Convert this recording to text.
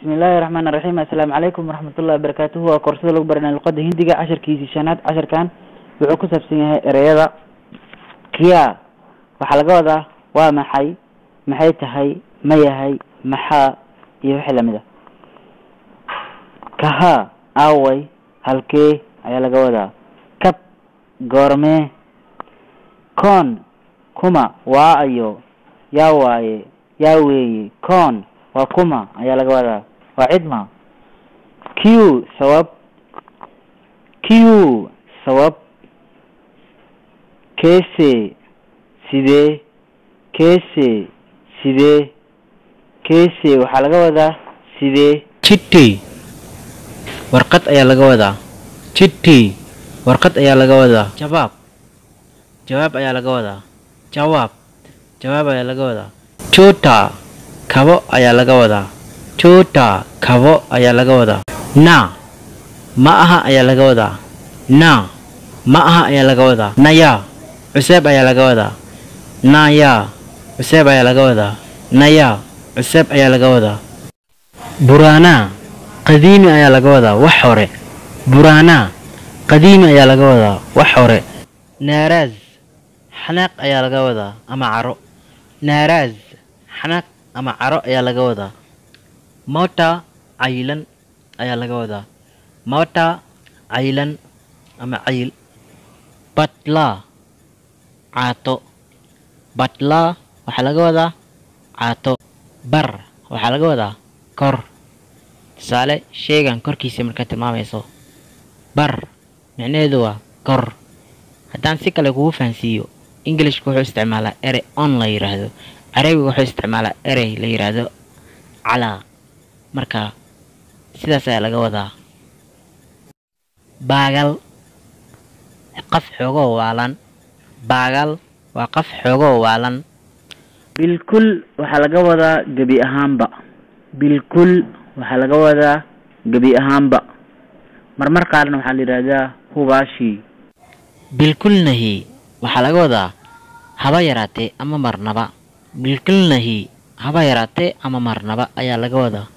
Bismillaahi raxmaani raxiim. Assalaamu calaykum waraxmatullahi wabarakaatuhu. Waa koorsada lagu baranaya luqada Hindiga, casharkiisii shanaad. Casharkan wuxuu ku saabsan yahay ereyada kya. Waxaa laga wadaa waa maxay, maxay tahay, ma yahay, maxaa iyo wixii lamid a. Kaha, aaway, halkee ayaa laga wadaa. Kab, goormee. Koon, kuma, waa ayo, yaa waaye, yaa weeye. Koon waa kuma ayaa laga wadaa, waa cidma. Q, sabab. Q, sabab. Keese, sidee. Keese, sidee. Keese waxaa laga wadaa sidee. Chitti, warqad ayaa laga wadaa. Chitti, warqad ayaa laga wadaa. Jawaab, jawaab ayaa laga wadaa. Jawaab, jawaab ayaa laga wadaa. Chota, kabo ayaa laga wadaa. Chota, kabo ayaa laga wadaa. Na, ma aha ayaa laga wadaa. Na, ma aha ayaa laga wadaa. Naya, cuseeb ayaa laga wadaa. Naya, cuseeb ayaa laga wadaa. Naya, cuseeb ayaa laga wadaa. Buraana, qadiimi ayaa laga wadaa, wax hore. Buraana, qadiimi ayaa laga wadaa, wax hore. Naaraaz, xanaaq ayaa laga wadaa ama caro. Naaraaz, xanaaq ama caro ayaa laga wadaa. Mota, cayilan ayaa laga wadaa. Mota, cayilan ama cayil. Batla, caato. Batla waxaa laga wadaa caato. Bar waxaa laga wadaa kor. Tusaale, sheygan korkiisa markaad tilmaamayso, bar micnaheedu waa kor. Haddaan si kale kugu fahansiiyo, Englishka wuxuu isticmaalaa erey on la yiraahdo, Carabiga wuxuu isticmaalaa erey la yiraahdo calaa. Marka sidaas ayaa laga wadaa. Baagal, qaf xoogoo waalan. Baagal waa qaf xoogoo waalan. Bilkul waxaa laga wadaa gebi ahaanba. Bilkul waxaa laga wadaa gebi ahaanba. Marmar qaarna waxaa la yidhahdaa hubaashii. Bilkulnahi waxaa laga wadaa haba yaraatee ama marnaba. Bilkulnahi, haba yaraatee ama marnaba ayaa laga wadaa.